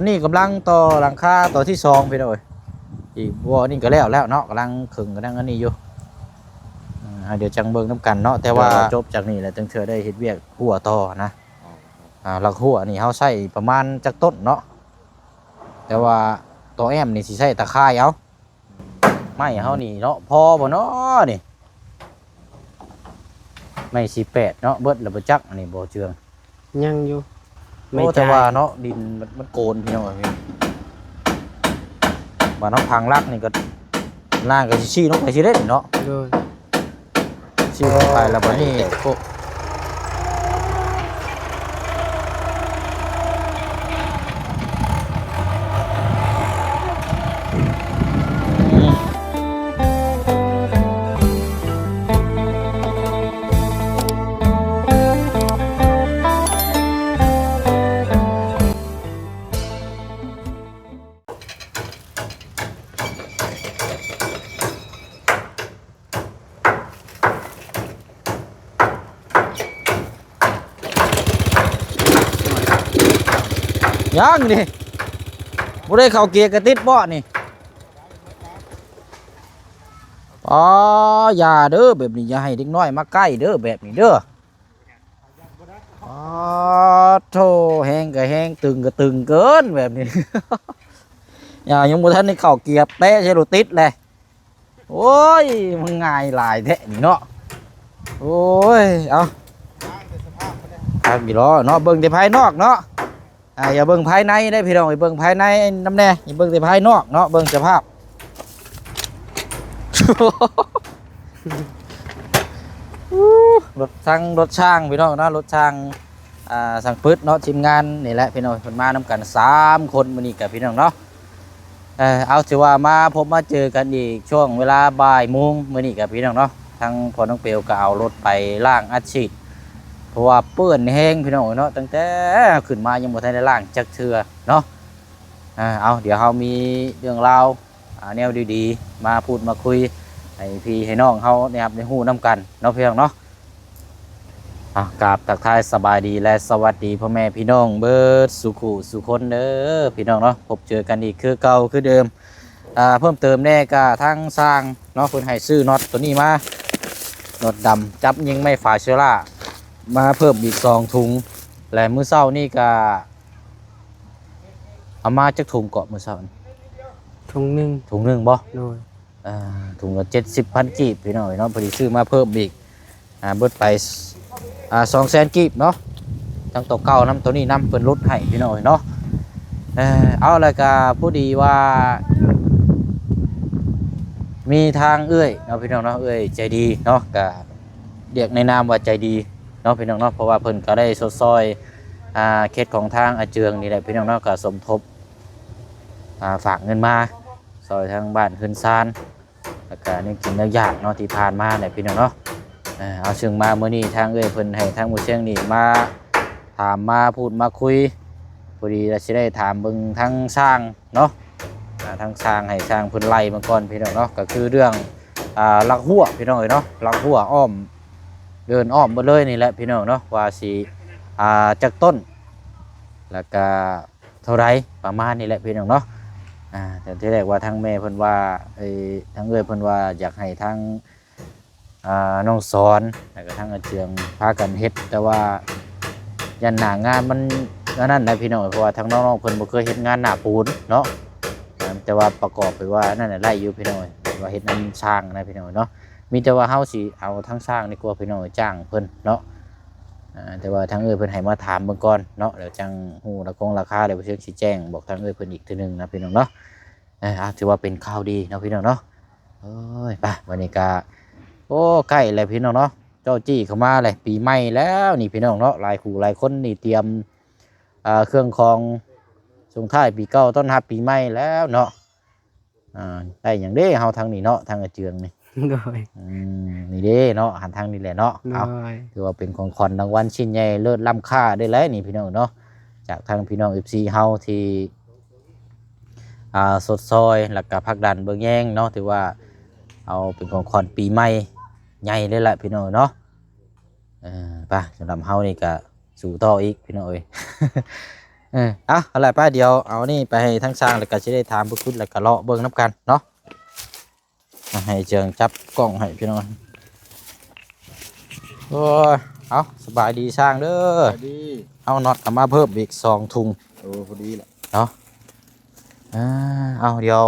ຕອນນີ້ກຳລັງຕໍ່ຫຼັງຄາຕໍ່ທີສອງພີ່ນ້ອງເອີຍ. ອີກບໍ່ນີ້ກໍແລ້ວແລ້ວເນາະ ກຳລັງເຄິ່ງກຳລັງອັນນີ້ຢູ່. ອາ ດຽວຈັ່ງເບິ່ງນຳກັນເນາະ ແຕ່ວ່າ ດຽວຈົບຈາກນີ້ແລ້ວ ຈັ່ງເທື່ອໄດ້ເຮັດວຽກຮົ້ວຕໍ່ນະ. ອາ ຫຼັກຮົ້ວນີ້ເຮົາໃຊ້ປະມານຈັກຕົ້ນເນາະ ແຕ່ວ່າຕໍ່ແອ້ມນີ້ຊິໃຊ້ຕາຂ່າຍເອົາ. ໄມ້ເຮົານີ້ເນາະ ພໍບໍ່ເນາະນີ້? ໄມ້ສີ່ແປດເນາະ ເບິດແລ້ວບໍ່ຈັກ ອັນນີ້ບໍ່ເຈື່ອງ ຍັງຢູ່ ໂອ້ ແຕ່ວ່າເນາະ ດິນມັນ ມັນໂກນພີ່ນ້ອງເອີຍ. ບາດເຮົາພັງຫຼັກນີ້ກໍ ນ້າກໍຊິຊີ້ລົງໄປຊິເດ້ເນາະ. ໂດຍ ຊີ້ລົງໄປແລ້ວບາດນີ້ໂຄ ຍັງນີ້ ບໍ່ໄດ້ເຂົ້າເກຍກະຕິດເບາະນີ້. ອໍ ຢ່າເດີ ແບບນີ້ຢ່າໃຫ້ເດັກນ້ອຍມາໃກ້ເດີ ແບບນີ້ເດີ. ອໍ ໂທ້ ແຮງກໍແຮງ ຕຶງກໍຕຶງເກີນແບບນີ້. ຢ່າ ຍັງບໍ່ທັນໄດ້ເຂົ້າເກຍ ແຕະໃສ່ໂລດຕິດແຫຼະ. ໂອ້ຍ ມັນງ່າຍຫຼາຍແທ້ນີ້ເນາະ. ໂອ້ຍ ເອົາ ຄັກຢູ່ເນາະ ເນາະ ເບິ່ງແຕ່ພາຍນອກເນາະ. ອາ ຢ່າເບິ່ງພາຍໃນເດ້ພີ່ນ້ອງ ໄປເບິ່ງພາຍໃນນຳແດ່ ຢ່າເບິ່ງແຕ່ພາຍນອກເນາະ ເບິ່ງສະພາບ. ລົດທັງລົດຊ່າງພີ່ນ້ອງເນາະ ລົດຊ່າງ ອ່າ ຊ່າງປຶດເນາະ ທີມງານນີ້ແຫຼະພີ່ນ້ອງ ເພິ່ນມານຳກັນສາມຄົນມື້ນີ້ກະພີ່ນ້ອງເນາະ. ເອີ ເອົາ ຖືວ່າມາພົບມາເຈີກັນອີກຊ່ວງເວລາບ່າຍໂມງມື້ນີ້ກະພີ່ນ້ອງເນາະ ທາງພໍ່ນ້ອງເປວກໍເອົາລົດໄປລ້າງອັດສີດ ເພາະວ່າເປື້ອນແຮງພີ່ນ້ອງເນາະ ຕັ້ງແຕ່ຂຶ້ນມາຍັງບໍ່ທັນໄດ້ລ້າງຈັກເທື່ອເນາະ. ເອົາ ດຽວເຮົາມີເລື່ອງລາວ ອ່າ ແນວດີໆ ມາພູດມາຄຸຍໃຫ້ພີ່ໃຫ້ນ້ອງເຮົາໄດ້ຮັບໄດ້ຮູ້ນຳກັນເນາະ ພີ່ນ້ອງເນາະ. ອ່າ ກາບທັກທາຍສະບາຍດີ ແລະ ສະຫວັດດີພໍ່ແມ່ພີ່ນ້ອງເບິດສູ່ຄູ່ສູ່ຄົນເດີພີ່ນ້ອງເນາະ ພົບເຈີກັນອີກຄືເກົ່າຄືເດີມ. ອ່າ ເພີ່ມເຕີມແດ່ກະທາງຊ່າງເນາະ ເພິ່ນໃຫ້ຊື້ນັອດໂຕນີ້ມາ ນັອດດຳ ຈັບຍິງໄມ້ຝາເຊື້ອລາມາເພີ່ມອີກສອງຖົງ ແລະ ມື້ເຊົ້ານີ້ກະ ເອົາມາຈັກຖົງເກາະມື້ເຊົ້ານີ້? ຖົງໜຶ່ງ ຖົງໜຶ່ງບໍ່? ໂດຍ ອ່າ ຖົງລະເຈັດສິບພັນກີບພີ່ນ້ອງເອີຍເນາະ ພໍດີຊື້ມາເພີ່ມອີກ ອ່າ ເບິດໄປ ອ່າ ສອງແສນກີບເນາະ ທັງໂຕເກົ່ານຳໂຕນີ້ນຳ ເພິ່ນຫຼຸດໃຫ້ພີ່ນ້ອງເອີຍເນາະ. ເອົາ ແລ້ວກະພໍດີວ່າ ມີທາງເອື້ອຍເນາະ ພີ່ນ້ອງເນາະ ເອື້ອຍໃຈດີເນາະ ກະ ຮຽກໃນນາມວ່າໃຈດີເນາະ ພີ່ນ້ອງເນາະ ເພາະວ່າເພິ່ນກໍໄດ້ຊົດຊ່ອຍ ອ່າ ເຂດຂອງທາງອາເຈືອງນີ້ແຫຼະ ພີ່ນ້ອງເນາະ ກໍສົມທົບ ອ່າ ຝາກເງິນມາຊ່ອຍທາງບ້ານເຮືອນຊານ ແລ້ວກໍແນວກິນແນວຢາກເນາະ ທີ່ຜ່ານມາແຫຼະ ພີ່ນ້ອງເນາະ. ເອົາ ເຊິ່ງມາມື້ນີ້ທາງເອື້ອຍເພິ່ນໃຫ້ທາງໝູ່ຊຽງນີ້ມາຖາມມາພູດມາຄຸຍ ພໍດີວ່າຊິໄດ້ຖາມເບິ່ງທາງຊ່າງ ເນາະ ອ່າ ທາງຊ່າງ ໃຫ້ຊ່າງເພິ່ນໄລ່ມາກ່ອນ ພີ່ນ້ອງເນາະ ກໍຄືເລື່ອງ ອ່າ ຫຼັກຮົ້ວ ພີ່ນ້ອງເອີຍເນາະ ຫຼັກຮົ້ວອ້ອມ ເດີນອ້ອມເບິດເລີຍນີ້ແຫຼະ ພີ່ນ້ອງເນາະ ວ່າຊິ ອ່າ ຈັກຕົ້ນ ແລ້ວກະເທົ່າໃດ ປະມານນີ້ແຫຼະ ພີ່ນ້ອງເນາະ. ອ່າ ແຕ່ທີແລກວ່າທາງແມ່ເພິ່ນວ່າ ເອີ ທາງເອື້ອຍເພິ່ນວ່າຢາກໃຫ້ທາງ ອ່າ ນ້ອງສອນ ແລ້ວກໍທາງອາເຈືອງພາກັນເຮັດ ແຕ່ວ່າຢ້ານໜ້າງານມັນອັນນັ້ນນະພີ່ນ້ອງ ເພາະວ່າທາງນ້ອງໆເພິ່ນບໍ່ເຄີຍເຮັດງານໜ້າປູນເນາະ. ອ່າ ແຕ່ວ່າປະກອບໄປວ່ານັ້ນນະໄດ້ຢູ່ພີ່ນ້ອງ ວ່າເຮັດນຳຊ່າງນະພີ່ນ້ອງເນາະ. ມີແຕ່ວ່າເຮົາຊິເອົາທາງຊ່າງດີກວ່າພີ່ນ້ອງ ຈ້າງເພິ່ນເນາະ. ອ່າ ແຕ່ວ່າທາງເອື້ອຍເພິ່ນໃຫ້ມາຖາມເບິ່ງກ່ອນເນາະ ແລ້ວຈັ່ງຮູ້ລາຄົງລາຄາ ແລ້ວບໍ່ເຊີງຊິແຈ້ງບອກທາງເອື້ອຍເພິ່ນອີກເທື່ອໜຶ່ງນະພີ່ນ້ອງເນາະ. ເອີ ອ່າ ຖືວ່າເປັນຂ່າວດີເນາະພີ່ນ້ອງເນາະ. ໂອ້ຍ ໄປ ວັນນີ້ກະ ໂອ້ ໃກ້ແລ້ວພີ່ນ້ອງເນາະ ເຈົ້າຈີ້ເຂົ້າມາແລ້ວ ປີໃໝ່ແລ້ວນີ້ພີ່ນ້ອງເນາະ. ຫຼາຍຄູ່ຫຼາຍຄົນນີ້ຕຽມ ອ່າ ເຄື່ອງຂອງສົ່ງທ້າຍປີເກົ່າຕ້ອນຮັບປີໃໝ່ແລ້ວເນາະ. ອ່າ ໄດ້ຫຍັງເດ້ເຮົາທາງນີ້ເນາະ ທາງອາເຈືອງນີ້? ໂດຍ ອືມ ນີ້ເດ້ເນາະ ຫັນທາງນີ້ແຫຼະເນາະ. ໂດຍ ເອົາ ຖືວ່າເປັນຂອງຂວັນລາງວັນຊິ້ນໃຫຍ່ເລີດລ້ຳຄ່າໄດ້ແລ້ວນີ້ພີ່ນ້ອງເນາະ ຈາກທາງພີ່ນ້ອງເອັຟຊີເຮົາທີ່ ອ່າ ຊົດຊ່ອຍ ແລ້ວກະຜັກດັນເບິ່ງແຍງເນາະ ຖືວ່າເອົາເປັນຂອງຂວັນປີໃໝ່ໃຫຍ່ເລີຍລະພີ່ນ້ອງເນາະ. ເອີ ໄປ ສຳລັບເຮົານີ້ກະ ສູ້ຕໍ່ອີກພີ່ນ້ອງເອີຍ. ເອີ ເອົາ ເອົາລະ ໄປ ດຽວເອົານີ້ໄປໃຫ້ທາງຊ່າງ ແລ້ວກໍຊິໄດ້ຖາມຜູ້ຂຸດ ແລ້ວກໍເລາະເບິ່ງນຳກັນເນາະ. ອ່ະ ໃຫ້ເຈີງຈັບກ້ອງໃຫ້ພີ່ນ້ອງ. ໂອ້ຍ ເອົາ ສະບາຍດີຊ່າງເດີ. ສະບາຍດີ. ເອົາ ນັອດເອົາມາເພີ່ມອີກສອງທຸງ. ໂອ້ ພໍດີລະເນາະ. ອ່າ ເອົາ ດຽວ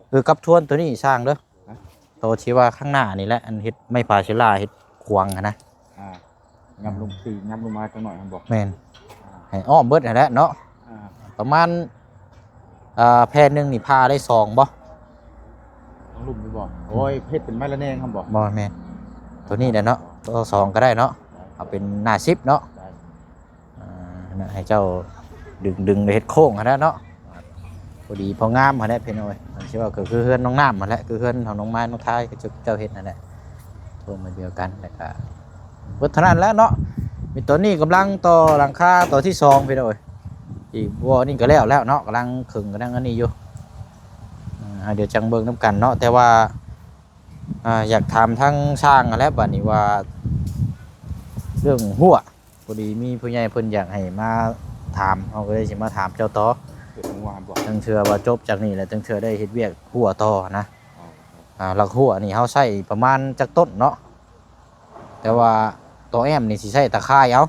ເອີ ກັບທວນໂຕນີ້ຊ່າງເດີ. ຮະ? ໂຕທີ່ວ່າຂ້າງໜ້ານີ້ແຫຼະ ອັນເຮັດໄມ້ພາເຊລາ ເຮັດຂວາງຫັ້ນນະ. ອ່າ ຫຍັບລົງ ອືມ ຕີ ຫຍັບລົງມາຈັກໜ້ອຍຫັ້ນບໍ? ແມ່ນ. ອ່າ ໃຫ້ອ້ອມເບິດຫັ້ນແຫຼະເນາະ. ອ່າ ປະມານ ອ່າ ແຜ່ນໜຶ່ງນີ້ຜ່າໄດ້ສອງບໍ? ຕ້ອງລຸ່ມຢູ່ບໍ? ອືມ ໂອ້ຍ ເຮັດເປັນໄມ້ລະແນງຫັ້ນບໍ? ບໍ່ແມ່ນ ໂຕນີ້ແຫຼະເນາະ. ໂຕສອງກໍໄດ້ເນາະ. ໄດ້ ເອົາເປັນໜ້າສິບເນາະ. ໄດ້ ອ່າ ໃຫ້ເຈົ້າດຶງ ດຶງເຮັດໂຄ້ງຫັ້ນແຫຼະເນາະ. ພໍດີພໍງາມຫັ້ນແຫຼະພີ່ນ້ອງເອີຍ. ມັນຊິວ່າກໍຄືເຮືອນນ້ອງນ້ຳຫັ້ນແຫຼະ ຄືເຮືອນຂອງນ້ອງມາຍນ້ອງທາຍ ຄືເຈົ້າເຮັດນັ້ນແຫຼະ ໂຄ້ງແບບດຽວກັນ. ແລ້ວກະເບິດເທົ່ານັ້ນແຫຼະເນາະ. ມີຕອນນີ້ກຳລັງຕໍ່ຫຼັງຄາຕອນທີສອງພີ່ນ້ອງເອີຍ. ອີກບໍ່ນີ້ກໍແລ້ວແລ້ວເນາະ ກຳລັງເຄິ່ງ ກຳລັງອັນນີ້ຢູ່. ອ່າ ດຽວຈັ່ງເບິ່ງນຳກັນເນາະ. ແຕ່ວ່າ ອ່າ ຢາກຖາມທາງຊ່າງຫັ້ນແຫຼະ ບາດນີ້ວ່າເລື່ອງຮົ້ວ ພໍດີມີຜູ້ໃຫຍ່ເພິ່ນຢາກໃຫ້ມາຖາມ ເຮົາກໍເລີຍຊິມາຖາມເຈົ້າຕໍ່. ເຮັດວານບໍ່? ຕັ້ງເທື່ອວ່າຈົບຈາກນີ້ແລ້ວ ຕັ້ງເທື່ອໄດ້ເຮັດວຽກຮົ້ວຕໍ່ນະ. ອໍ ອ່າ ຫຼັກຮົ້ວນີ້ເຮົາໃຊ້ປະມານຈັກຕົ້ນເນາະ? ແຕ່ວ່າຕໍ່ແອ້ມນີ້ຊິໃຊ້ຕາຂ່າຍເອົາ.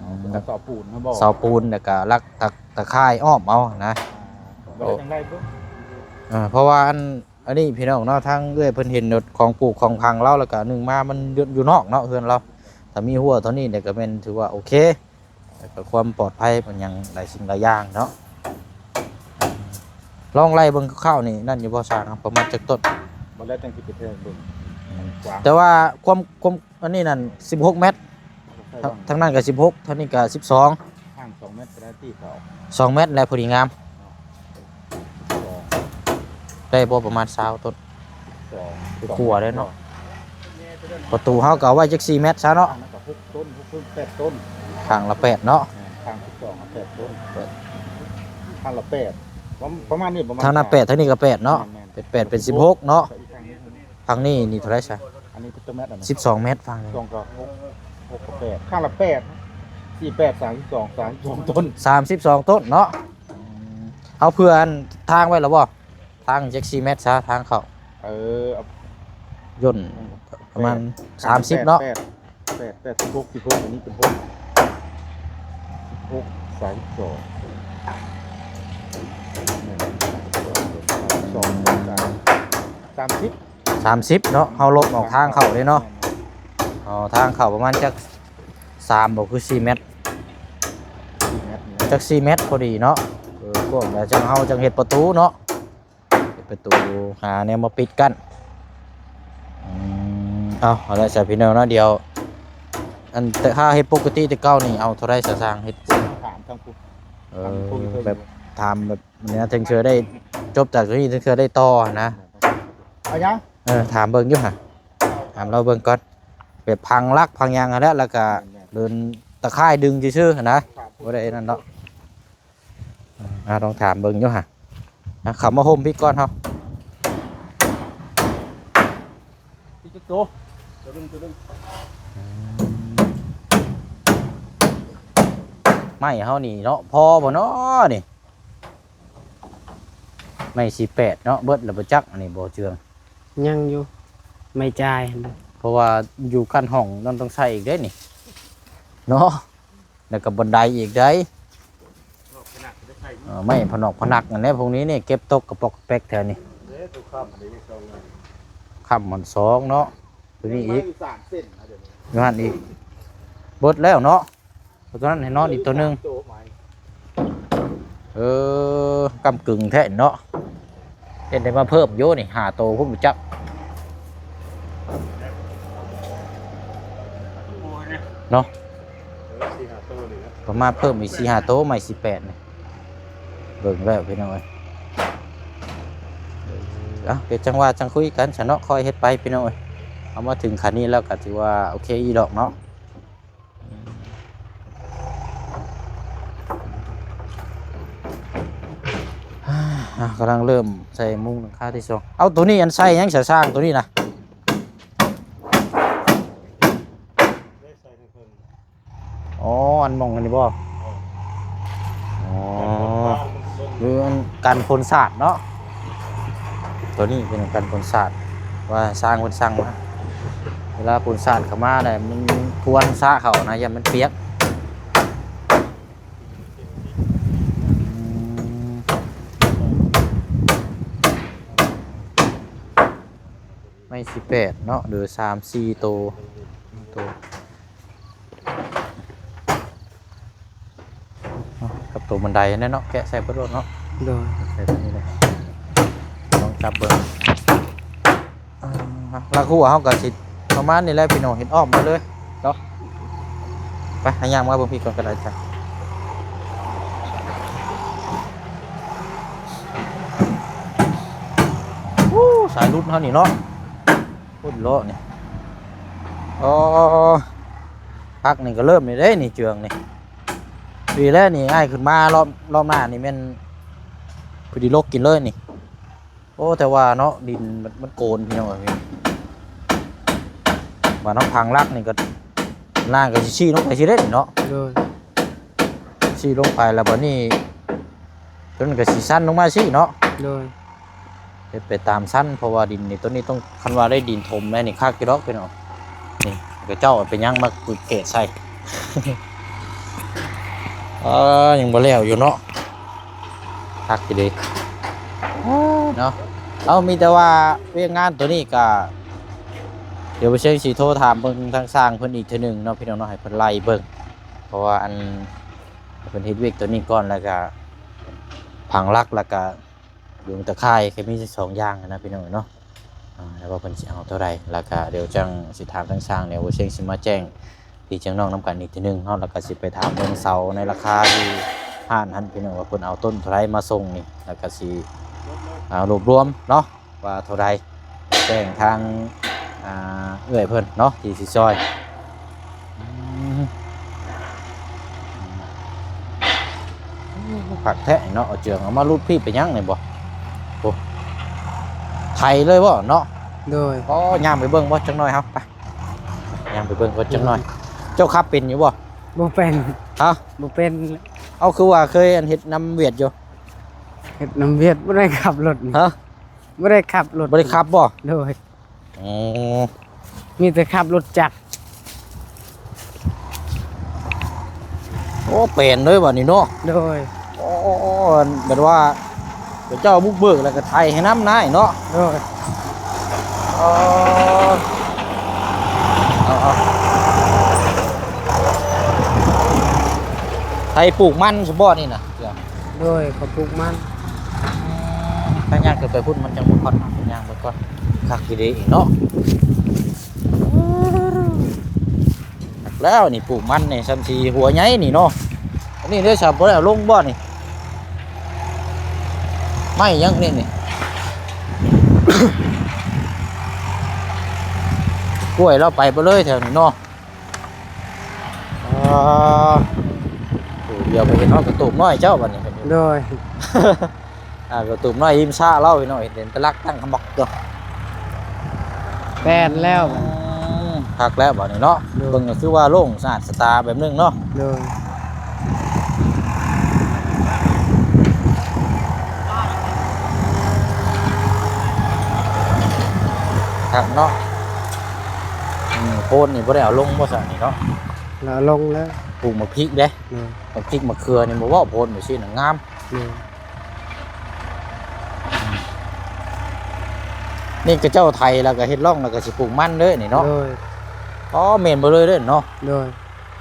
ອືມ ເປັນເສົາປູນນະບໍ? ເສົາປູນ ແລ້ວກະຫຼັກຕາ ຕາຂ່າຍອ້ອມເອົານະ. ອ່າ ບໍ່ໄດ້ຈັ່ງໃດເບິ່ງ. ເອີ ເພາະວ່າອັນ ອັນນີ້ພີ່ນ້ອງເນາະ ທາງເອື້ອຍເພິ່ນເຫັນຂອງປູກຂອງຝັງລາວ ແລ້ວກະໜຶ່ງມາມັນຢູ່ ຢູ່ນອກເນາະເຮືອນລາວ. ຖ້າມີຮົ້ວເທົ່ານີ້ນີ້ກະແມ່ນຖືວ່າໂອເຄ ແລ້ວກະຄວາມປອດໄພມັນຫຍັງຫຼາຍສິ່ງຫຼາຍຢ່າງເນາະ. ລອງໄລ່ເບິ່ງຄ່າວໆນີ້ ນັ້ນຢູ່ບໍ່ຊ່າງ ປະມານຈັກຕົ້ນ? ບໍ່ແລ້ວຈັ່ງຊິໄປແທກເບິ່ງ. ອືມ ກວ້າງ ແຕ່ວ່າຄວາມ ຄວາມ ອັນນີ້ນັ້ນສິບຫົກແມັດ ໃສ່ ທາງ ທາງນັ້ນກໍສິບຫົກ ທາງນີ້ກໍສິບສອງ ຫ່າງສອງແມັດກໍໄດ້ຕິເຂົາ ສອງແມັດແລ້ວພໍດີງາມ. ສອງ ໄດ້ບໍ່ປະມານຊາວຕົ້ນ? ສອງ ໄປກົວເດ້ເນາະ. ປະຕູເຮົາກໍເອົາໄວ້ຈັກສີ່ແມັດຊະເນາະ. ຂ້າງລະຫົກຕົ້ນ ຫົກ ແປດຕົ້ນ ຂ້າງລະແປດເນາະ. ແມ່ນ ຂ້າງສິບສອງ ແປດຕົ້ນ ຂ້າງລະແປດ ປະ ປະມານນີ້ ປະມານ ທາງນັ້ນແປດ ທາງນີ້ກໍແປດເນາະ. ແມ່ນໆ ເປັນແປດເປັນສິບຫົກເນາະ. ທາງນີ້ນີ້ເທົ່າໃດຊະ? ອັນນີ້ຈັກແມັດ ອັນນີ້ ສິບສອງແມັດ ຝັ່ງນີ້ ສອງກໍຫົກ ຫົກກໍແປດ ຂ້າງລະແປດ ສີ່ແປດ ສາມສິບສອງ ສາມສິບສອງຕົ້ນ ສາມສິບສອງຕົ້ນເນາະ. ອືມ ເອົາເພື່ອອັນທາງໄວ້ແລ້ວບໍ່? ທາງຈັກສີ່ແມັດຊະ ທາງເຂົ້າ. ເອີ ເອົາ ຍ່ນ ປະມານ ແປດ ສາມສິບເນາະ. ແປດ ແປດ ແປດ ສິບຫົກ ສິບຫົກ ອັນນີ້ເປັນຫົກ ຫົກ ສາມສິບສອງ ສອງ ສາມສິບ ສາມສິບເນາະ. ເຮົາລົບອອກທາງເຂົ້າເດ້ເນາະ. ແມ່ນໆ ເອົາທາງເຂົ້າປະມານຈັກສາມບໍ່ ຄືສີ່ແມັດ ສີ່ແມັດນີ້ ຈັກສີ່ແມັດພໍດີເນາະ. ເອີ ກວ້າງແລ້ວຈັ່ງເຮົາຈັ່ງເຮັດປະຕູເນາະ. ເປັນປະຕູ ຫາແນວມາປິດກັ້ນ. ອືມ ເອົາ ເອົາລະຊະພີ່ນ້ອງເນາະ. ດຽວ ອັນ ແຕ່ຖ້າເຮັດປົກກະຕິແຕ່ເກົ່ານີ້ ເອົາເທົ່າໃດຊະຊ່າງເຮັດ? ຖາມທາງຜູ້ ເອີ ທາງຜູ້ທີ່ເຄີຍ ແບບຖາມແບບນີ້ນະ ເຖິງເທື່ອໄດ້ຈົບຈາກໂຕນີ້ ເຖິງເທື່ອໄດ້ຕໍ່ຫັ້ນນະ. ເອົາຫຍັງ? ເອີ ຖາມເບິ່ງຢູ່ຫະ ຖາມລາວເບິ່ງກ່ອນ. ແບບພັງຫຼັກພັງຫຍັງຫັ້ນແຫຼະ ແລ້ວກະ ແມ່ນໆ ເດີນຕາຂ່າຍດຶງຊື່ໆຫັ້ນນະ ບໍ່ໄດ້ນັ້ນດອກ. ອ່າ ລອງຖາມເບິ່ງຢູ່ຫະ. ອ່າ ເຂົ້າມາໂຮມພີ້ກ່ອນເຮົາ. ໄມ້ເຮົານີ້ເນາະ ພໍບໍ່ເນາະນີ້? ໄມ້ສີ່ແປດເນາະ ເບິດແລ້ວບໍ່ຈັກ ອັນນີ້ບໍ່ເຈື່ອງ. ຍັງຢູ່ ໄມ້ຈ່າຍຫັ້ນ. ເພາະວ່າຢູ່ຂັ້ນຫ້ອງນັ້ນຕ້ອງໃສ່ອີກເດ້ນີ້ເນາະ. ແລ້ວກໍບັນໄດອີກໃດ໋. ເອີ ໄມ້ພະນອກພະນັກນັ້ນແຫຼະ ພວກນີ້ນີ້ ເກັບຕົກກະປອກກະແປກແຖວນີ້. ຄ້ຳມັນສອງເນາະ ຕົວນີ້ອີກ ຢູ່ຫັ້ນອີກ ເບິດແລ້ວເນາະ. ເອົາຕົວນັ້ນໃຫ້ນອນອີກຕົວໜຶ່ງ. ເອີ ກ້ຳກຶ່ງແທ້ເນາະ. ເຮັດໄດ້ມາເພີ່ມຢູ່ນີ້ ຫ້າໂຕພຸ້ນບໍ່ຈັກເນາະ. ກໍມາເພີ່ມອີກສີ່ຫ້າໂຕ ໄມ້ສີ່ແປດນີ້. ເບິ່ງແລ້ວພີ່ນ້ອງເອີຍ. ເອົ້າ ດຽວຈັ່ງວ່າຈັ່ງຄຸຍກັນຊະເນາະ ຄ່ອຍເຮັດໄປພີ່ນ້ອງເອີຍ. ເອົາມາເຖິງຂັ້ນນີ້ແລ້ວກໍຖືວ່າໂອເຄອີ່ດອກເນາະ. ອ່າ ກຳລັງເລີ່ມໃສ່ມຸງຫຼັງຄາທີສອງ. ເອົາ ໂຕນີ້ອັນໃສ່ຫຍັງຊະຊ່າງໂຕນີ້ນະ? ອໍ ອັນໝ່ອງອັນນີ້ບໍ່? ກັນຝົນສາດເນາະ ໂຕນີ້ເປັນກັນຝົນສາດ ວ່າຊ່າງເພິ່ນສັ່ງມາ ເວລາຝົນສາດເຂົ້າມາແລ້ວ ມັນຄວນສະເຂົ້ານະ ຢ້ານມັນປຽກ. ອືມ ໄມ້ສິບແປດເນາະ ຫຼື ສາມສີ່ໂຕ ໂຕ ກັບໂຕບັນໄດຫັ້ນແຫຼະເນາະ ແກະໃສ່ເບິດໂລດເນາະ. ໂດຍ ໃສ່ຕົວນີ້ແຫຼະ ລອງຈັບເບິ່ງ. ອ່າ ລາກຫົວເຮົາກໍຊິປະມານນີ້ແຫຼະພີ່ນ້ອງ ເຮັດອ້ອມໄປເລີຍເນາະ. ໄປ ຫາຍ່າງມາເບິ່ງພີ້ກ່ອນກໍໄດ້ຈ້ະ. ໂອ້ ສາຍຫຼຸດເຮົານີ້ເນາະ ພຸ້ນເລາະນີ້. ອໍ ພັກນີ້ກໍເລີ່ມນີ້ເດ້ນີ້ ເຈືອງນີ້ ດີແລ້ວນີ້ ອ້າຍຂຶ້ນມາລອບ ລອບໜ້ານີ້ແມ່ນພໍດີລົກກິນເລີຍນີ້. ໂອ້ ແຕ່ວ່າເນາະ ດິນມັນ ມັນໂກນພີ່ນ້ອງເອີຍ. ບາດເຮົາພັງຫຼັກນີ້ກໍ ນ້ຳກໍຊິຊີລົງໄປຊີ້ເດ້ນີ້ເນາະ. ໂດຍ ຊີລົງໄປແລ້ວບາດນີ້ ຕົວນັ້ນກໍຊິຊັນລົງມາຊີ້ເນາະ. ໂດຍ ເຮັດໄປຕາມຊັ້ນ ເພາະວ່າດິນນີ້ ຕົວນີ້ຕ້ອງ ຄັນວ່າໄດ້ດິນຖົມແລ້ວນີ້ຄັກຢູ່ດອກພີ່ນ້ອງ. ນີ້ເຂົາເຈົ້າເອົາໄປຍັງມາເກະໃສ່ ເອີ ຍັງບໍ່ແລ້ວຢູ່ເນາະ ຄັກຢູ່ເດເນາະ. ເອົາ ມີແຕ່ວ່າວຽກງານຕົວນີ້ກະ ດຽວບໍ່ເຊີງຊິໂທຖາມເບິ່ງທາງຊ່າງເພິ່ນອີກເທື່ອໜຶ່ງເນາະ ພີ່ນ້ອງເນາະ ໃຫ້ເພິ່ນໄລ່ເບິ່ງ ເພາະວ່າອັນ ເພິ່ນເຮັດວຽກຕົວນີ້ກ່ອນ ແລ້ວກະພັງຫຼັກ ແລ້ວກະ ຍຸງຕະຂ່າຍ ກໍມີສອງຢ່າງນະພີ່ນ້ອງເນາະ. ອ່າ ແລ້ວວ່າເພິ່ນຊິເອົາເທົ່າໃດ ແລ້ວກໍດຽວຈັ່ງຊິຖາມທາງຊ່າງ ແລ້ວບໍ່ເສັງຊິມາແຈ້ງພີ່ແຈ້ງນ້ອງນຳກັນອີກເທື່ອໜຶ່ງເນາະ. ແລ້ວກໍຊິໄປຖາມເບິ່ງເສົາໃນລາຄາທີ່ຮ້ານຫັ້ນພີ່ນ້ອງ ວ່າເພິ່ນເອົາຕົ້ນເທົ່າໃດມາສົ່ງນີ້ ແລ້ວກໍຊິ ອ່າ ລວບລວມເນາະ ວ່າເທົ່າໃດ ແຈ້ງທາງ ອ່າ ເອື້ອຍເພິ່ນເນາະ ທີ່ຊິຊ່ອຍ. ອືມ ໂອ້ ຄັກແທ້ເນາະ ເອົາເຈືອງເອົາມາຫຼຸດພີ້ໄປຫຍັງນີ້ບໍ່? ໂອ້ ໄຖເລີຍບໍ່ເນາະ? ໂດຍ ໂອ້ ຍ່າງໄປເບິ່ງບໍ່ຈັກໜ້ອຍເຮົາ ໄປ ຍ່າງໄປເບິ່ງກ່ອນຈັກໜ້ອຍ. ໂດຍ ເຈົ້າຂັບເປັນຢູ່ບໍ່? ບໍ່ເປັນ. ຮະ? ບໍ່ເປັນ. ເອົາ ຄືວ່າເຄີຍອັນເຮັດນຳຫວຽດຢູ່? ເຮັດນຳຫວຽດບໍ່ໄດ້ຂັບລົດນີ້. ຮະ? ບໍ່ໄດ້ຂັບລົດ. ບໍ່ໄດ້ຂັບບໍ່? ໂດຍ. ອໍ ມີແຕ່ຂັບລົດຈັກ. ໂອ້ ແປນເລີຍບາດນີ້ເນາະ. ໂດຍ. ໂອ້ ແບບວ່າເຂົາເຈົ້າບຸກເບີກແລ້ວກໍໄຖໃຫ້ນຳນາຍເນາະ. ໂດຍ. ອໍ ເອົາໆ ໄຖປູກມັນຊະບໍ່ນີ້ນະ? ໂດຍ ເຂົາປູກມັນ. ຖ້າຍ່າງຂຶ້ນໄປພຸ້ນມັນຈັ່ງບໍ່ຄອດເນາະ ຍ່າງໄປກ່ອນ. ຄັກອີ່ຫຼີເນາະ. ຄັກແລ້ວນີ້ ປູກມັນນີ້ຊ່ຳຊິຫົວໃຫຍ່ນີ້ເນາະ. ອັນນີ້ເດ້ ຊະບໍ່ໄດ້ເອົາລົງບໍ່ນີ້? ໄມ້ຫຍັງນີ້ນີ້? ກ້ວຍລາວໄປເບິດເລີຍແຖວນີ້ເນາະ. ອໍ ໂອ້ ດຽວໄປເຫັນຮອດກະຕູບນ້ອຍເຈົ້າບັດນີ້. ໂດຍ. ອ່າ ກະຕູບນ້ອຍຮິມສະລາວພີ່ນ້ອງ ເຫັນເປັນຕະຫຼັກຕັ້ງຂະໝອກຢູ່. ແປນແລ້ວ. ອືມ ຄັກແລ້ວບັດນີ້ເນາະ. ໂດຍ. ເບິ່ງກໍຄືວ່າໂລ່ງສະອາດສະຕາແບບໜຶ່ງເນາະ. ໂດຍ. ຄັກເນາະ. ອືມ ໂພນນີ້ບໍ່ໄດ້ເອົາລົງບໍ່ຊະນີ້ເນາະ? ເອົາລົງແລ້ວ. ປູກໝາກພິກເດ້. ໂດຍ. ໝາກພິກໝາກເຂືອນີ້ບໍ່ເວົ້າ ໂພນແບບຊີ້ນະງາມ. ໂດຍ. ນີ້ຂະເຈົ້າໄຖແລ້ວກໍເຮັດຮ່ອງ ແລ້ວກໍຊິປູກມັນເດີນີ້ເນາະ. ໂດຍ. ອໍ ແມ່ນເບິດເລີຍເດີເນາະ. ໂດຍ.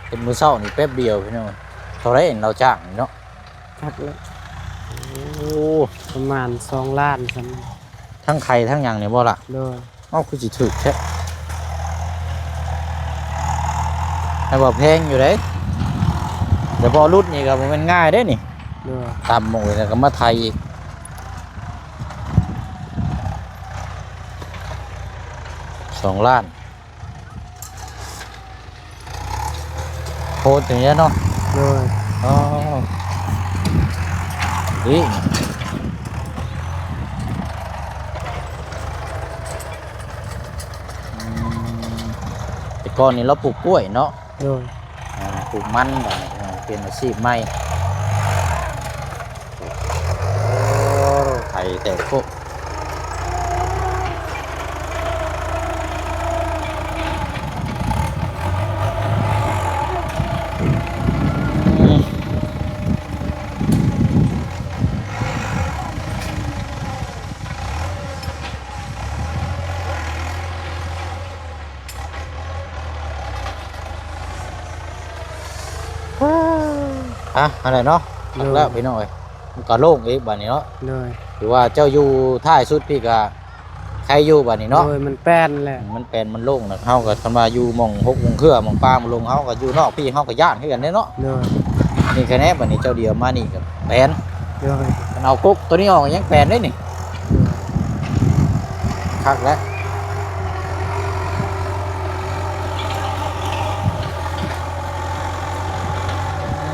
ເຮັດມື້ເຊົ້ານີ້ແປັບດຽວພີ່ນ້ອງ. ເທົ່າໃດລາວຈ້າງນີ້ເນາະ? ຈັກແລ້ວ. ໂອ້ ປະມານສອງລ້ານຊັ້ນ. ທັງໄຖທັງຫຍັງນີ້ບໍ່ລະ? ໂດຍ. ເອົ້າ ຄືຊິຖືກແທ້ ແຕ່ວ່າແພງຢູ່ເດ້. ແຕ່ບໍ່ຫຼຸດນີ້ກໍບໍ່ແມ່ນງ່າຍເດ້ນີ້. ໂດຍ. ຕ່ຳໝົດແລ້ວກໍມາໄຖອີກ ສອງລ້ານ. ໂພດຢ່າງເດຍເນາະ. ໂດຍ. ອໍ ດີ. ອືມ ແຕ່ກ່ອນນີ້ລາວປູກກ້ວຍເນາະ. ໂດຍ. ອ່າ ປູກມັນ ບາດນີ້ ອ່າ ປ່ຽນອາຊີບໃໝ່. ໂອ້ ແຕກໂພະ ອ່ະ ຫັ້ນແຫຼະເນາະ ໂດຍ ແລ້ວພີ່ນ້ອງເອີຍ ມັນກໍໂລ່ງອີກບາດນີ້ເນາະ ໂດຍ ຖືວ່າເຈົ້າຢູ່ທ້າຍສຸດພີ້ກໍໄຄຢູ່ບາດນີ້ເນາະ ໂດຍ ມັນແປນແຫຼະ ມັນແປນ ມັນໂລ່ງນະ ເຮົາກໍຄັນວ່າຢູ່ໝ່ອງຮົກມຸງເຄືອ ໝ່ອງປ່າໝ່ອງລົງ ເຮົາກໍຢູ່ນອກພີ້ ເຮົາກໍຢ້ານຄືກັນເດ້ເນາະ ໂດຍ ນີ້ຄະແນນ ບາດນີ້ເຈົ້າດຽວມານີ້ກໍແປນ ໂດຍ ຄັນເອົາກົກໂຕນີ້ອອກຍັງແປນເດ້ນີ້ ໂດຍ ຄັກແລ້ວ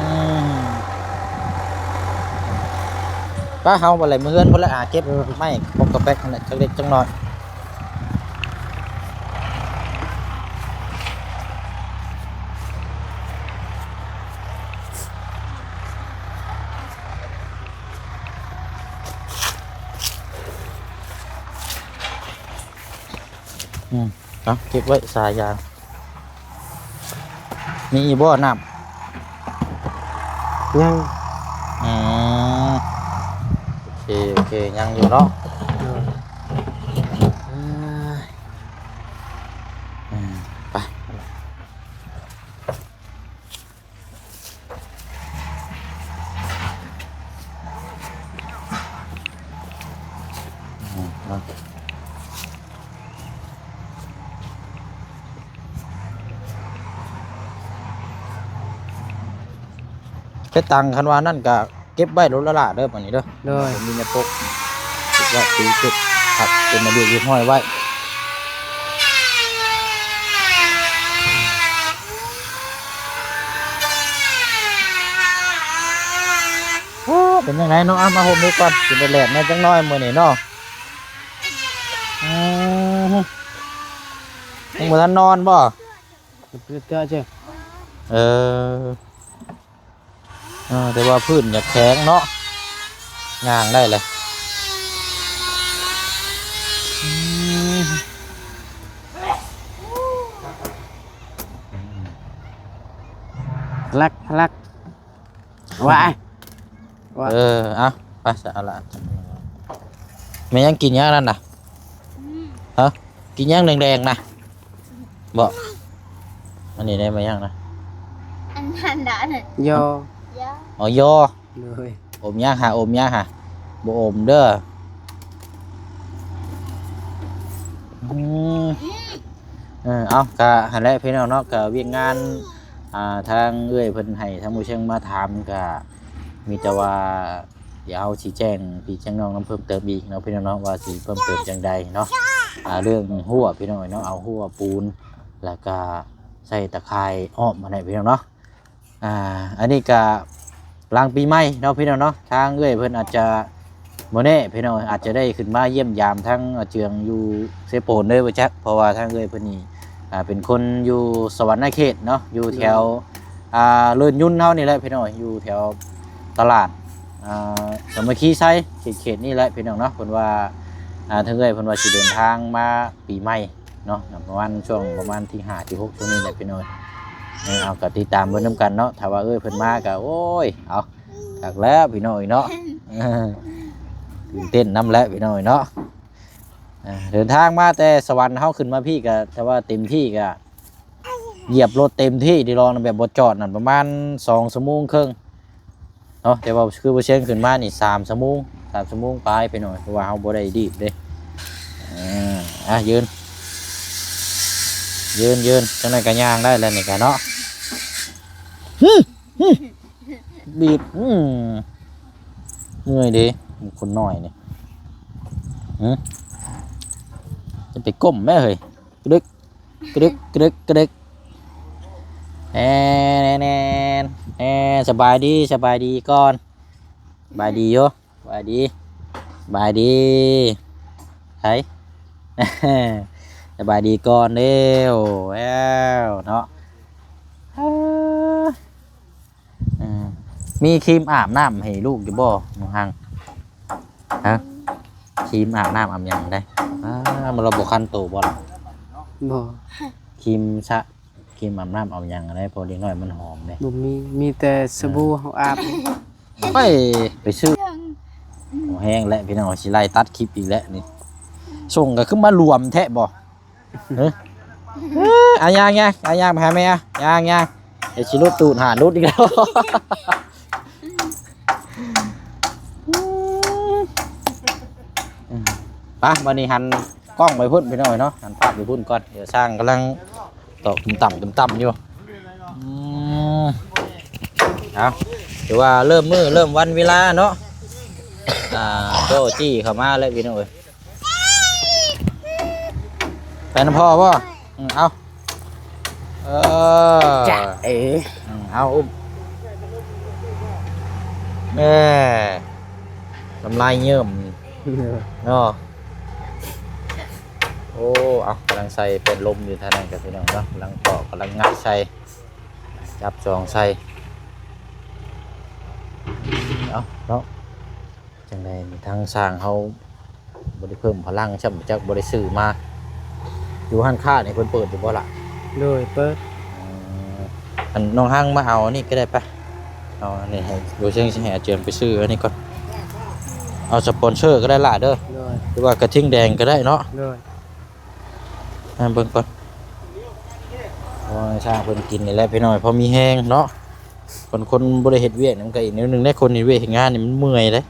ອືມ ໄປ ເຮົາບັດແລ້ວ ເມືອເຮືອນພຸ້ນແຫຼະ ຫາເກັບ ເອີ ໄມ້ປົກກະແປກຫັ້ນແຫຼະ ຈັກເລັກຈັກນ້ອຍ. ອືມ ເອົາເກັບໄວ້ສາຍຢາງ ມີອີກບໍ່ນ້ຳ? ຍັງ ອືມ ໂອເຄ ໂອເຄ ຍັງຢູ່ເນາະ ໂດຍ ອືມ ໄປ. ເຮັດຕັງ ຄັນວ່ານັ້ນກະເກັບໄວ້ໂລດລະຫຼ້າເດີ ບາດນີ້ເດີ ໂດຍ ມີໃນປົກ ເກັບໄວ້ ເກັບ ເກັບ ຄັກ ເກັບມາຮຽບຮ້ອຍໄວ້. ໂອ້ ເປັນຈັ່ງໃດເນາະ ເອົາມາໂຮມເດັກກ່ອນ ຊິໄດ້ແລ່ນແດ່ຈັກໜ້ອຍມື້ນີ້ເນາະ ອືມ ຍັງບໍ່ທັນນອນບໍ່? ເອີ ເອີ ແຕ່ວ່າພື້ນຢາກແຂງເນາະ ຍ່າງໄດ້ແຫຼະ ອືມ ລັກ ລັກ ວ້າຍ ເອີ ເອົາ ໄປຊະ ເອົາລະ ແມ່ນຫຍັງ ກິນຫຍັງນັ້ນນະ? ຮະ ກິນຫຍັງແດງໆນະ? ບໍ່ ອັນນີ້ໄດ້ມາຫຍັງນະ? ອັນນັ້ນນະ ຢໍ ຢໍ ອໍ ຢໍ ໂດຍ ອົມຫຍັງຫາ ອົມຫຍັງຫາ ບໍ່ອົມເດີ ອືມ ເອີ ເອົາ ກະຫັ້ນແຫຼະພີ່ນ້ອງເນາະ ກະວຽກງານ ອ່າ ທາງເອື້ອຍເພິ່ນໃຫ້ທາງໝູ່ເຊີງມາຖາມ ກະມີແຕ່ວ່າ ດຽວເຮົາຊິແຈ້ງພີ່ແຈ້ງນ້ອງນຳເພີ່ມເຕີມອີກເນາະ ພີ່ນ້ອງເນາະ ວ່າຊິເພີ່ມເຕີມຈັ່ງໃດເນາະ ອ່າ ເລື່ອງຮົ້ວ ພີ່ນ້ອງເອີຍເນາະ ເອົາຮົ້ວປູນ ແລ້ວກະໃສ່ຕາຂ່າຍອ້ອມຫັ້ນແຫຼະ ພີ່ນ້ອງເນາະ ອ່າ ອັນນີ້ກະຫຼັງປີໃໝ່ເນາະ ພີ່ນ້ອງເນາະ ທາງເອື້ອຍເພິ່ນອາດຈະ ບໍ່ແນ່ ພີ່ນ້ອງ ອາດຈະໄດ້ຂຶ້ນມາຢ້ຽມຢາມທາງອາເຈືອງຢູ່ເຊໂປນເລີຍບໍ່ຈັກ ເພາະວ່າທາງເອື້ອຍເພິ່ນນີ້ ອ່າ ເປັນຄົນຢູ່ສະຫວັນນະເຂດເນາະ ຢູ່ແຖວ ໂດຍ ອ່າ ເລີນຍຸນເຮົານີ້ແຫຼະພີ່ນ້ອງ ຢູ່ແຖວຕະຫຼາດ ອ່າ ສາມັກຄີໄຊ ເຂດ ເຂດນີ້ແຫຼະພີ່ນ້ອງເນາະ ເພິ່ນວ່າ ອ່າ ທາງເອື້ອຍເພິ່ນວ່າຊິເດີນທາງມາປີໃໝ່ເນາະ ປະມານຊ່ວງປະມານທີຫ້າ ທີຫົກ ຊ່ວງນີ້ແຫຼະພີ່ນ້ອງ ເອີ ເອົາ ກໍຕິດຕາມເບິ່ງນຳກັນເນາະ ຖ້າວ່າເອື້ອຍເພິ່ນມາກໍ ໂອ້ຍ ເອົາ ຄັກແລ້ວພີ່ນ້ອງເອີຍເນາະ ຕື່ນເຕັ້ນນຳແຫຼະພີ່ນ້ອງເອີຍເນາະ ອ່າ ເດີນທາງມາແຕ່ສະຫວັນເຮົາຂຶ້ນມາພີ້ກະ ຖ້າວ່າເຕັມທີ່ກະ ຢຽບລົດເຕັມທີ່ ທີ່ລອງແບບບໍ່ຈອດນັ້ນ ປະມານສອງຊົ່ວໂມງເຄິ່ງເນາະ ແຕ່ວ່າຄືບໍ່ເຊັງຂຶ້ນມານີ້ສາມຊົ່ວໂມງ ສາມຊົ່ວໂມງປາຍພີ່ນ້ອງ ເພາະວ່າເຮົາບໍ່ໄດ້ດີບເດ້ ເອີ ອ່າ ຢືນ ຢືນ ຢືນ ຈັ່ງໃດກະຍ່າງໄດ້ແລ້ວນີ້ກະເນາະ ຫຶ ຫຶ ບີບ ອືມ ເມື່ອຍເດ້ ຄົນນ້ອຍນີ້ ຫຶ ຈະໄປກົ້ມແມ້ເຮີ້ຍ ກະດຶກ ກະດຶກ ກະດຶກ ກະດຶກ ແນ່ ແນ່ ແນ່ ແນ່ ສະບາຍດີ ສະບາຍດີກ່ອນ ສະບາຍດີຢູ່ ສະບາຍດີ ສະບາຍດີ ໃຜ ສະບາຍດີກ່ອນເດ້ ໂອ້ ແລ້ວເນາະ ເອີ ເອີ ມີຄຣີມອາບນ້ຳໃຫ້ລູກຢູ່ບໍ່ ນ້ອງຮັງ? ຮະ? ຄຣີມອາບນ້ຳອາບຫຍັງໄດ໋. ອ້າ ມັນລະບໍ່ຄັນໂຕບໍ່ລະ? ບໍ່. ຄຣີມສະ ຄຣີມອາບນ້ຳອາບຫຍັງໄດ໋ ເພາະເດັກນ້ອຍມັນຫອມເດ້. ບໍ່ມີ ມີແຕ່ສະບູເຮົາອາບ. ໄປ ໄປຊື້ ບໍ່ແຮງແລ້ວພີ່ນ້ອງ ຊິໄລ່ຕັດຄລິບອີກແລ້ວນີ້. ສົ່ງກໍຄືມາລວມແທ້ບໍ່? ເອີ ເອີ ອາ ຍ່າງໆ ອາ ຍ່າງໄປຫາແມ່ ອາ ຍ່າງໆ ດຽວຊິຫຼຸດຕູດຫາຫຼຸດອີກແລ້ວ. ໄປ ບັດນີ້ຫັນກ້ອງໄປພຸ້ນພີ່ນ້ອງເນາະ ຫັນພາບໄປພຸ້ນກ່ອນ ດຽວຊ່າງກຳລັງຕອກຕຸ່ມຕ່ຳ ຕຸ່ມຕ່ຳຢູ່. ອືມ ເອົາ ຖືວ່າເລີ່ມມື້ເລີ່ມວັນເວລາເນາະ. ອ່າ ໂຈ້ຈີ້ເຂົ້າມາແລ້ວພີ່ນ້ອງເອີຍ. ໄປນຳພໍ່ບໍ່? ອືມ ເອົາ ເອີ ຈະເອ ອືມ ເອົາ ອຸ້ມ ແມ່ ນ້ຳລາຍເຍິ້ມເນາະ. ໂອ້ ເອົາ ກຳລັງໃສ່ເປັນລົມຢູ່ທາງນັ້ນກັບພີ່ນ້ອງເນາະ ກຳລັງຕອກ ກຳລັງງັດໃສ່ ຈັບຈອງໃສ່. ເອົາເນາະ ຈັ່ງໃດນີ້ ທາງຊ່າງເຮົາບໍ່ໄດ້ເພີ່ມພະລັງຊ້ຳ ຈັກບໍ່ໄດ້ຊື້ມາ. ຢູ່ຮ້ານຄ້ານີ້ເພິ່ນເປີດຢູ່ບໍ່ລະ? ໂດຍ ເປີດ. ເອີ ອັນນ້ອງຮັງມາເອົາອັນນີ້ກໍໄດ້ປະ ເອົາອັນນີ້ໃຫ້ ບໍ່ເຊີງຊິໃຫ້ອາເຈີນໄປຊື້ອັນນີ້ກ່ອນ. ເອົາສະປອນເຊີກໍໄດ້ລະເດີ. ໂດຍ. ຫຼືວ່າກະທິງແດງກໍໄດ້ເນາະ. ໂດຍ. ອ່າ ເບິ່ງກ່ອນ ໂອ້ຍ ຊ່າງເພິ່ນກິນນີ້ແຫຼະພີ່ນ້ອງ ພໍມີແຮງເນາະ. ຄົນ ຄົນບໍ່ໄດ້ເຮັດວຽກນຳກັນອີກແນວໜຶ່ງເດ້ ຄົນເຮັດວຽກເຮັດງານນີ້ມັນເມື່ອຍເດ້.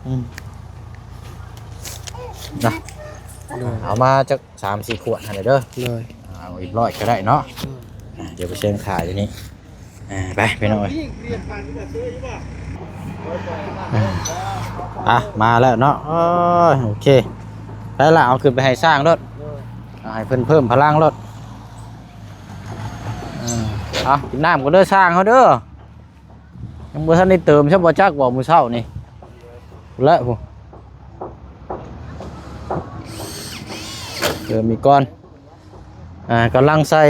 ອືມ ນະ ໂດຍ ເອົາມາຈັກສາມສີ່ຂວດຫັ້ນແຫຼະເດີ. ໂດຍ ເອົາອີກຮ້ອຍກໍໄດ້ເນາະ. ໂດຍ ອ່າ ດຽວໄປເຊີງຂາຍຢູ່ນີ້. ອ່າ ໄປພີ່ນ້ອງເອີຍ ອ່າ ມາແລ້ວເນາະ. ໂອ້ຍ ໂອເຄ ໄປລະ ເອົາຂຶ້ນໄປໃຫ້ຊ່າງໂລດ. ໂດຍ ເອົາໃຫ້ເພິ່ນເພີ່ມພະລັງໂລດ. ເອີ ເອົາກິນນ້ຳກ່ອນເດີ ຊ່າງເຮົາເດີ. ຍັງບໍ່ທັນໄດ້ເຕີມຊ້ຳ ບໍ່ຈັກວ່າມື້ເຊົ້ານີ້ ແລ້ວພຸ້ນ ເຕີມອີກກ່ອນ. ອ່າ ກຳລັງໃສ່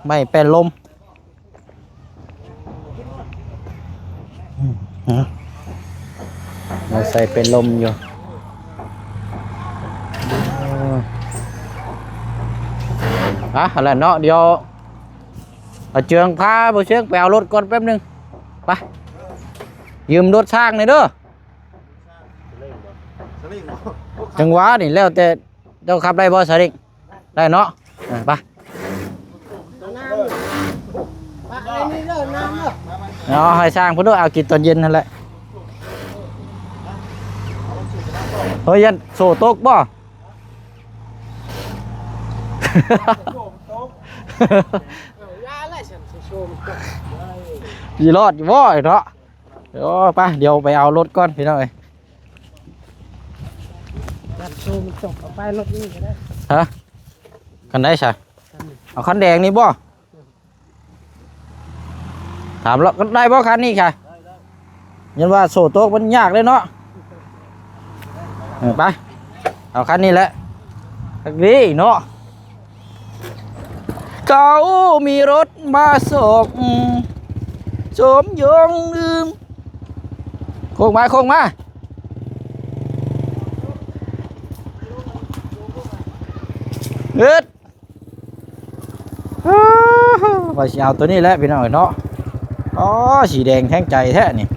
ໄມ້ແປ້ນລົມ ອືມ ກຳລັງໃສ່ແປ້ນລົມຢູ່. ອ່າ ຫັ້ນແຫຼະເນາະ ດຽວ ອາເຈືອງພາບໍ່ເຊີງໄປເອົາລົດກ່ອນແປັບໜຶ່ງ ໄປ ຢືມລົດຊ່າງແດ່ເດີ. ຈັງຫວະນີ້ແລ້ວແຕ່ເຈົ້າຂັບໄດ້ບໍ່ ສາລິງ? ໄດ້ເນາະ. ເອີ ໄປ ເອົາໃຫ້ຊ່າງເພິ່ນໂລດ ເອົາກິນຕອນເຢັນຫັ້ນແຫຼະ. ເຮີ້ຍ ຢ້ານໂສ້ຕົກບໍ່? ຊິລອດຢູ່ບໍ່ເນາະ? ໂອ້ ໄປ ດຽວໄປເອົາລົດກ່ອນພີ່ນ້ອງເອີຍ. ຈັດໂຊມັນຈົບ ເອົາໄປລົດນີ້ກໍໄດ້. ຮະ? ຄັນໃດຊະ? ເອົາຄັນແດງນີ້ບໍ່? ຖາມລະ ໄດ້ບໍ່ຄັນນີ້ຊະ? ຍັນວ່າໂສ້ຕົກມັນຍາກເດ້ເນາະ. ເອີ ໄປ ເອົາຄັນນີ້ແຫຼະ ຈັກດີເນາະ. ເຂົາມີລົດມາສົ່ງ ສົມຢອງລືມ ໂຄ້ງມາ ໂຄ້ງມາ ເຮັດ ວ່າຊິເອົາໂຕນີ້ແຫຼະພີ່ນ້ອງເອີຍເນາະ. ອໍ ສີແດງແທງໃຈແທ້ນີ້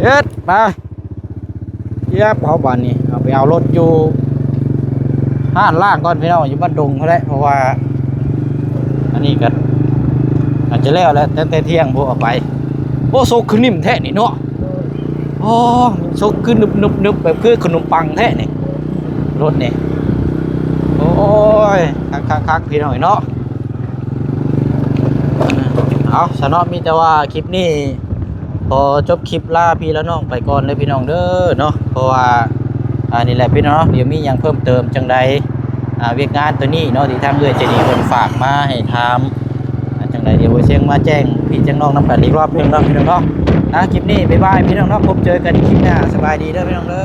ເຮັດ ມາ ຢຽບເອົາບາດນີ້ ເອົາໄປເອົາລົດຢູ່ຮ້ານລ້າງກ່ອນພີ່ນ້ອງ ຢູ່ບ້ານດົງພຸ້ນແຫຼະ ເພາະວ່າອັນນີ້ກໍອາດຈະແລ້ວແຫຼະ ຕັ້ງແຕ່ທ່ຽງພຸ້ນເອົາໄປ. ໂອ້ ໂຊກຄືໜິ່ມແທ້ນີ້ເນາະ. ໂອ້ ໂຊກຄືໜຶບໆໆ ແບບຄືຂະໜົມປັງແທ້ນີ້ ລົດນີ້. ໂອ້ຍ ຄັກໆໆ ພີ່ນ້ອງເນາະ. ເອົາຊະເນາະ ມີແຕ່ວ່າຄລິບນີ້ຂໍຈົບຄລິບລາພີ່ລານ້ອງໄປກ່ອນເດີພີ່ນ້ອງເດີເນາະ ເພາະວ່າອັນນີ້ແຫຼະພີ່ນ້ອງເນາະ ດຽວມີຫຍັງເພີ່ມເຕີມຈັ່ງໃດ ອ່າ ວຽກງານໂຕນີ້ເນາະ ທີ່ທາງເອື້ອຍໃຈດີເພິ່ນຝາກມາໃຫ້ທຳ ອ່າ ຈັ່ງໃດດຽວເຊງມາແຈ້ງພີ່ແຈ້ງນ້ອງນຳກັນອີກຮອບໜຶ່ງເນາະພີ່ນ້ອງເນາະ. ອ່າ ຄລິບນີ້ບາຍບາຍພີ່ນ້ອງເນາະ ພົບເຈີກັນຄລິບໜ້າ ສະບາຍດີເດີພີ່ນ້ອງເດີ.